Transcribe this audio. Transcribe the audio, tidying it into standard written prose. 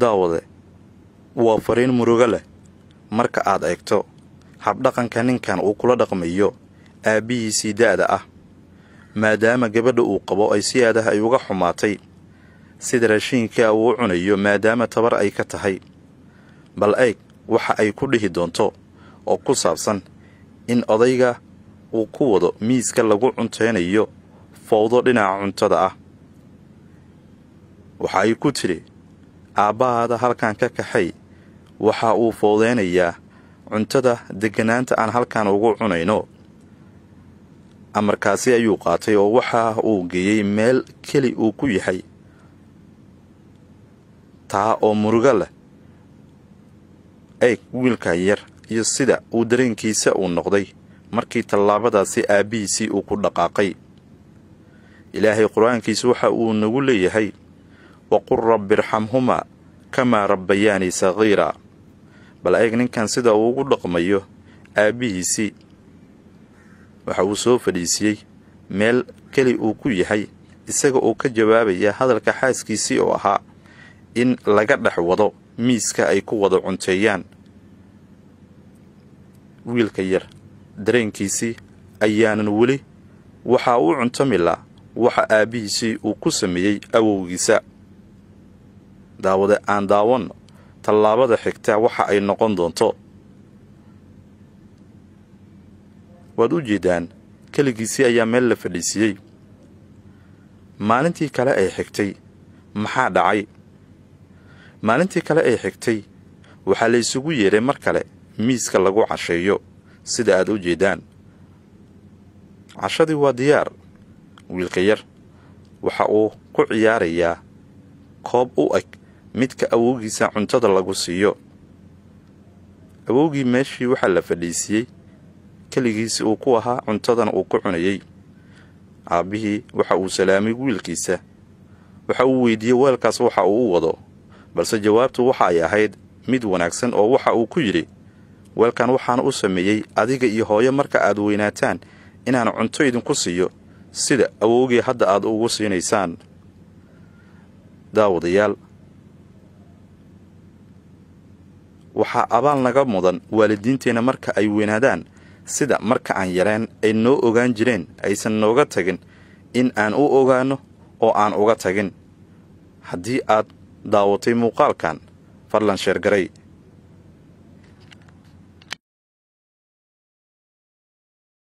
Daawade, waa fariin murugo leh marka aad eegto habdhaqanka ninkan uu kula dhaqmayo aabbihiisii da'da ah, maadaama gabadha uu qabo ay si aad ah ay uga xumaatay sida raashiinka uu u cunayo, maadaama tabar ay ka tahay. Bal eeg waxa ay ku dhihi doonto oo ku saabsan in odayga uu ku wado miiska lagu cunteynayo fowdo dhinaca cuntada ah. Waxa ay ku tidhi, aabbahaada halkan ka kaxay, waxa uu fowdeynayaa cuntada degganaanta aan halkan ugu cunayno. Amarkaasi ayuu qaatay oo waxa uu geeyey meel keli uu ku yahay, taa oo murugo leh. Eeg wiilka yar iyo sida uu dareenkiisa uu noqday markii tallaabadaasi aabbihiisii uu ku dhaqaaqay. Ilaahay qur-aankiisu waxa uu nagu leeyahay, waqul rabbi irxamhumaa kamaa rabbayaanii sagiira. Bal eeg ninkan sida uu ugu dhaqmayo aabbihiisii. Waxa uu soo fadhiisiyey meel keli uu ku yahay, isaga oo ka jawaabaya hadalka xaaskiisii oo ahaa in laga dhex wado miiska ay ku wada cunteeyaan. Wiilka yar dareenkiisii ayaanan weli waxa uu cuntamilaa waxa aabbihiisii uu ku sameeyey awowgiisa. Daawade, aan daawanno tallaabada xigta waxa ay noqon doonto. Waad u jeedaan, keligiisii ayaa meel la fadhiisiyey. Maalintii kale ay xigtay maxaa dhacay? Maalintii kale ay xigtay waxaa la isugu yeeray mar kale miiska lagu casheeyo. Sida aad u jeedaan, cashadii waa diyaar. Wiilka yar waxa uu ku ciyaarayaa koob u eg midka awowgiisa cuntada lagu siiyo. Awowgii meeshii waxaa la fadhiisiyey keligiisi uu ku ahaa, cuntadana uu ku cunayey. Aabbihii waxa uu salaamay wiilkiisa, waxa uu weydiiyey weelkaas waxa uu u wado, balse jawaabtu waxa ay ahayd mid wanaagsan oo waxa uu ku yidhi, weelkan waxaan u sameeyey adiga iyo hooyo marka aad weynaataan inaan cunto idinku siiyo sida awowgii hadda aad ugu siinaysaan. Daawadayaal, waxaa abaal naga mudan waalidiinteenna marka ay weynaadaan, sida marka aan yareen ay noo ogaan jireen aysan nooga tagin in aan u ogaanno oo aan uga tagin. Haddii aad daawatay muuqaalkan, fadlan sheergaray.